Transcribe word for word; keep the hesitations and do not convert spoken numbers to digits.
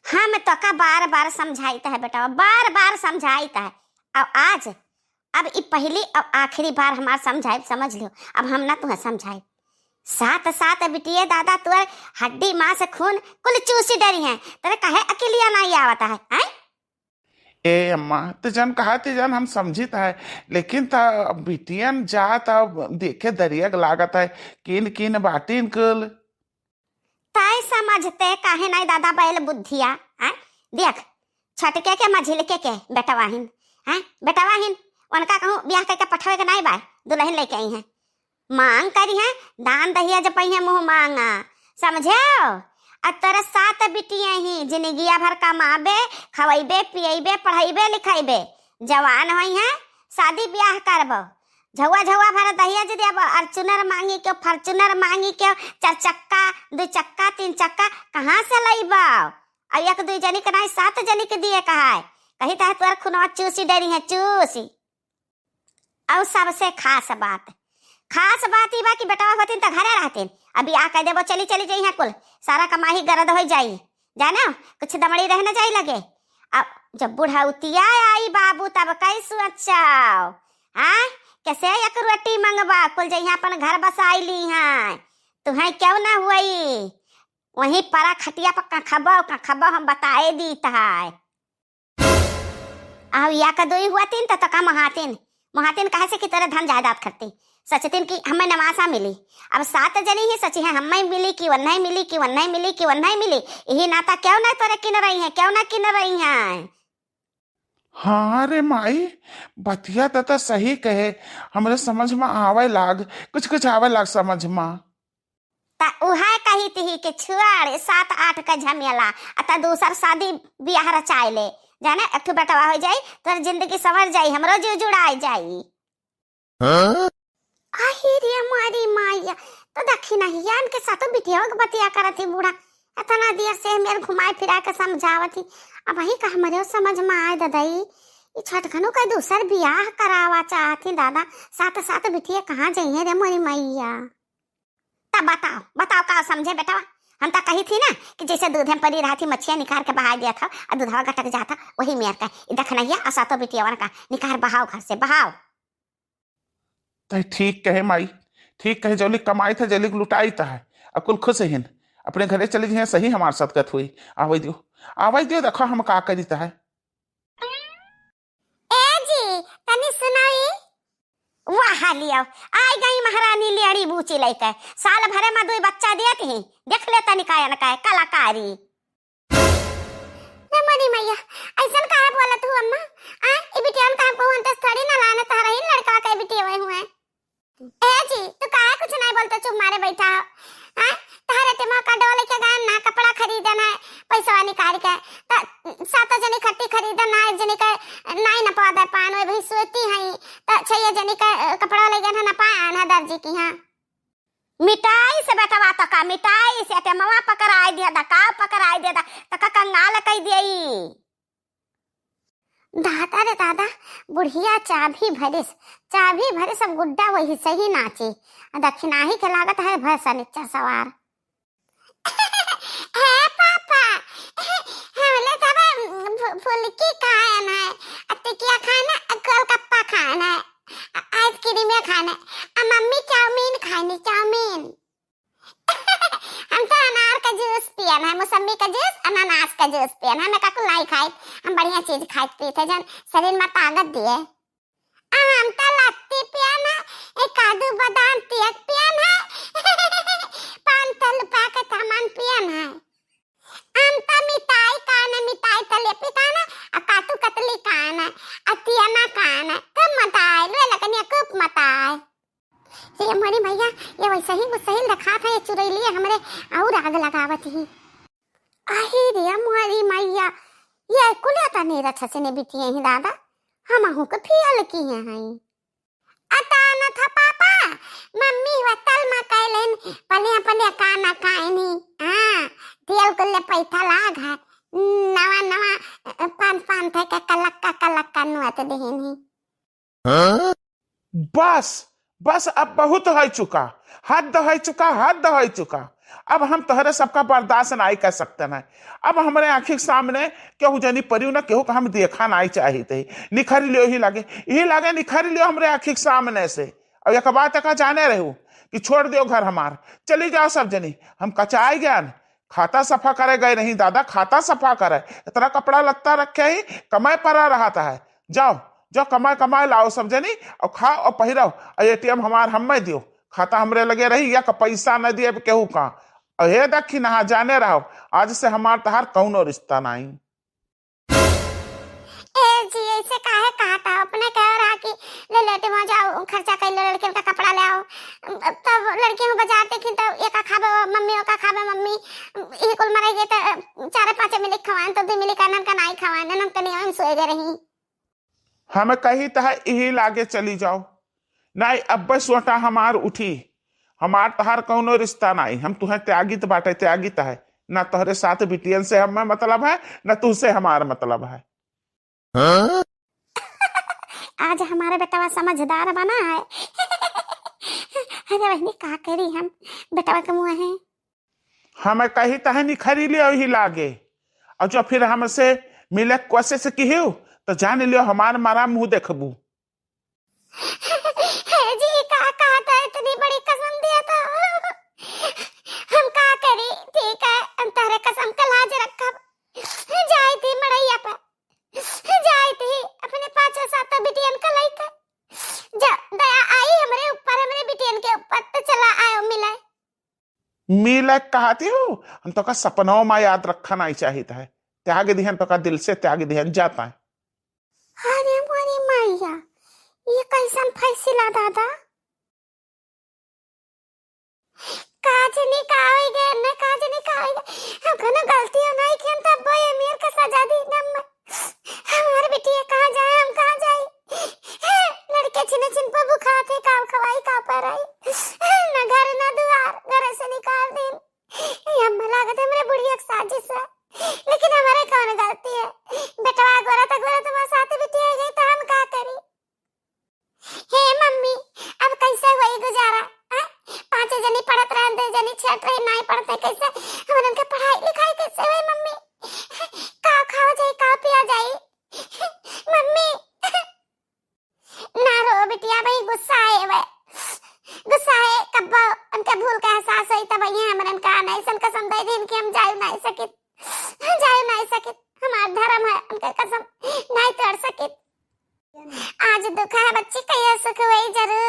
हम तोका बार बार समझाइत है बेटवा, बार बार समझाइत है। अब आज, अब ई पहली और आखिरी बार हमार समझाइब, समझ लियो, अब हम ना तुहें समझाइब। सात सात बिटिये दादा, तोर हड्डी मांस खून कुल चूसी डरी हैं, तोरे काहे अकिलिया नहीं आवता है, हैं? ए अम्मा, ते जन कहा, ते जन हम समझित है, लेकिन त बिटियन जात अब देखे दरियक लागत है, किन किन बाटिन कुल। तय समझते काहे नहीं दादा बैल बुद्धिया, हैं? देख, छटके के मझिलके के बेटवा हिन, हैं? बेटवा हिन, उनका कहूँ ब्याह करके पठवे के नहीं बा, दुल्हन लेके आई हैं। मांग करी है, दान दहिया जब पइहे मुँह मांगा, समझेव? अब तोरे सात बिटिये ही, जिंदगिया भर कमाबे, खवैबे, पियैबे, पढ़ैबे, लिखैबे, जवान होई हैं, शादी ब्याह करबो। झौआ झौआ भर दहिया जदि अब Fortuner मांगी क्यों, Fortuner मांगी क्यों, चार चक्का, दू चक्का, तीन चक्का कहाँ से लैबो? अब एक दुई जनी के नहीं, सात जनी के दिए कहा है, कही त है तोर खुनवा चूसी डरी है, चूसी। और सबसे खास बात, खास बात ई बा कि बेटवा होतिन त घरे रहतिन, अब बियाह कर देबो, चली चली जइहें कुल, सारा कमाई गरद हो जाई, जाने कुछ दमड़ी रह न जाई लगे। अब जब बुढ़ौतिया आई बाबू तब कई सोचो, हाँ, कैसे एक रोटी मंगबा, कुल जइहें अपन घर बसाई ली हैं, तुहें क्यों ना हुई, वहीं परा खटिया पर कखबो कखबो, हम बताए दीत है। आउ या कदुई हुआ तीन त तका महातिन, महातिन कहे से कि तोरे धन जायदाद खरती। सचतिन कि हमें नवासा मिली। अब सात जनी ही सची है, हमें मिली कि वन्ने मिली कि वन्ने मिली कि वन्ने मिली। यही नाता क्यों ना तोरे किन रही है, क्यों ना किन रही है? हाँ रे माई, बतिया त, त सही कहे, हमरे समझ में आवे लाग, कुछ कुछ आवे लाग समझ में। त उहे कही तिही कि छोड़ सात आठ का झमेला, आ त दूसर शादी बियाह रचाए ले, जाने एक ठो बेटवा हो जाई, तोर जिंदगी संवर जाई, हमरो जीव जुड़ाए जाई। हाँ? आही रे मारी माइया, तो दखिनहियान के साथो बिटिया के बतिया करत ही बूढ़ा, इतना देर से मेर घुमाए फिरा के समझावत ही, अब वही का हमरे समझ में आए ददई, ई छटकनो का दूसर बियाह करावा चाहत ही दादा, सात सात बिटिया कहाँ जइहे रे मोरी मैया। तब बताओ, बताओ का समझे बेटवा? हम त कही थी ना कि जैसे दूधे में पड़ी रहा थी, मच्छिया निकाल के बहा दिया था और दूधवा गटक जाता, वही मेर का ई दखिनहिया आ सातो बिटियावन का निकाल बहाओ घर से, बहाओ। तै ठीक कहे माई, ठीक कहे, जौली कमाई था, जौली लुटाई था है, अकुल खुश हिन, अपने घरे चली गई सही, हमार साथ गत हुई, आवे दियो, आवे दियो, देखो हम का करी था है। ए जी, तनी सुनाई। वाह लियो, आई गई महारानी लेड़ी बूची लेके, साल भरे में दुई बच्चा देत ही, देख ले तनी कायन का कलाकारी। ए मोरी मैया, ऐसन काहे बोलत हूँ अम्मा? आ, ई बिटियन का हमको हुन तस थोड़ी ना लाने तहरा ही लड़का के बिटिया हुए। ए जी, तू काहे कुछ नहीं बोलते, चुप मारे बैठा हो? आ, तहरे ते मौका डोले के गान ना कपड़ा खरीदन है, पैसा निकाल के। त सात जनी खट्टी खरीदन ना, एक जनी के नाई न पौधा पान, वही सोती है, त छह जनी के, अ, कपड़ा ले गन है ना पान है दर्जी की, हाँ। मिटाई से बेटवा तका, मिटाई से टेमवा पकड़ाई दिया दा, का पकड़ाई दिया दा, तका कंगाल कई दियई। दादा रे दादा, बुढ़िया चाभी भरिस, चाभी भरिस, अब गुड्डा वही सही नाची। आ दखिनाही के लागत है भैंसा निच्चा सवार। हे पापा, हमले तब फु-, फुलकी खाए ना, आ टिकिया खाए ना, आ गोलगप्पा खाए ना, आ आइसक्रीम खाए ना, आ मम्मी चाउमीन खाए नी, चाउमीन। हम तो अनार का जूस पियन है, मौसम्मी का जूस, अनानास का जूस पियन है। हमें का कुल नहीं खाइत, हम बढ़िया चीज खाइत पीत है, जन शरीर में ताकत दिए। आ हम तो लत्ती पियन है, एक काजू बादाम पियत पियन है, पाँच सौ रुपया के सामान पियन है। हम तो मिठाई खान है, मिठाई तलेपी खान है, आ काटू कतली खान है, आ तियना खान है, खूब मजा आए, ले लगनिया खूब मजा आए। रे मोरी मैया, ये वैसे ही गुस्सहिल रखा था, ये चुरैलिया हमरे और आग लगावत ही। आही रे मोरी मैया, ये कुलिया तनी रछ से ने बिटिए ही दादा, हम आहू के फियल किए हैं। अता न था पापा, मम्मी वतल में कैलेन, पलिया पलिया काना कायनी, हाँ, तेल कुल्ले पैथा लाग है, नवा नवा, अ, पान पान थे के कलक्का कलक्का नुअत देहनी। बस, बस, अब बहुत होइ चुका, हद होइ चुका, हद होइ चुका। अब हम तोहरे सबका बर्दाश्त नाई कर सकते ना। अब हमरे आँखी के सामने केहू जनी परियो ना, केहू का हम देखा नाई चाहित ही। निखरी लियो ही लागे, ही लागे निखरी लियो हमरे आँखी के सामने से। अब एक बात का जाने रहू कि छोड़ दियो घर हमार, चली जाओ सब जनी। हम कचाई गयन, खाता सफा करे गए नहीं दादा, खाता सफा करे। इतना कपड़ा लत्ता रखे ही, कमाए परा रहता है। जाओ, जाओ कमाए कमाए लाओ सब जनी, और खाओ और पहिरो, और एटीएम हमार हमें दियो। खाता हमरे लगे रही, या का पैसा न दिए केहू का। और हे दखिनहा, जाने रहो, आज से हमार तहार कौनो रिश्ता नाई। ए जी, ऐसे काहे कहत हो? अपने कह रहा कि ले लेते वहाँ जाओ, खर्चा कर लो, लड़कियन का कपड़ा ले आओ। तब लड़कियन को बाजार देखी तो एका खाबे मम्मी, ओका खाबे मम्मी, ये कुल मरे गए तो चारे पाँचे मिली खवाएं तो दो मिली कानन का नाई खवाएं, ननन का नहीं, हम सोए गए रही। हम कही तह यही लागे चली जाओ। नाई, अब्बे सोटा हमार उठी। हमार तहार कौनो रिश्ता नाई। हम तुहें त्यागित बाटे, त्यागित है। ना तोहरे साथ बिटियन से हमें मतलब है, ना तुझसे हमार मतलब है। आज हमारे बेटवा समझदार बना है। अरे बहनी, का करी हम, बेटवा के मुँह है। हमें कही तह निखरी ले वही लागे, और जो फिर हमसे मिले कोशिश किहू तो जान लियो हमार मारा मुँह देखबू। हे जी, का कहा था, इतनी बड़ी कसम दिया था। हम का करी, ठीक है, हम तोहरे कसम का लाज रखब। जाई थी मड़ैया पर, जाई थी अपने पाँच सात बिटियन का लइका। जा, दया आई हमरे ऊपर, हमरे बिटियन के ऊपर, तो चला आयो मिले। मिले कहती हूँ, हम तोका सपनों में याद रखा नाई चाहित है। त्याग दिहन तोका, दिल से त्याग दिहन, जाता है। अरे मोरी मैया, ये कैसन फैसला दादा? का जनी का होई गए, न का जनी का होई गए। हम कोनो गलतियों नहीं किहन, तब वो ये मेर का सजा दी नम। हमार बिटिया कहाँ जाए, हम कहाँ जाई? लड़के छिन छिन पर बुखार थे, का खवाई, का पराई। न घर न दुआर, घर से निकाल दीन। ये हम लागत है हमरे बुढ़िया के साजिश है, लेकिन हमारे कौन गलती है? बेटवा गोरा तक गोरा तुम्हारे साथ बिटिया गई तो हम का करी? हे मम्मी, अब कैसे होई गुजारा? हाँ? पाँचे जनी पढ़त रहे, दो जनी छट रही, नाई पढ़ते, कैसे हमन के पढ़ाई लिखाई कैसे होई मम्मी? का खाओ जाई, का पिया जाई? मम्मी, ना रो बिटिया, भाई गुस्सा आए वे, गुस्सा आए, कब्बो उनके भूल का एहसास होई तब ये हमरन का ना ऐसन कसम दे दिन कि हम जायु ना सकित, जायु ना सकित। हमार धर्म है, उनके कसम नहीं तोड़ सकित। आज दुख है बच्ची, कहियो सुख होई जरूर।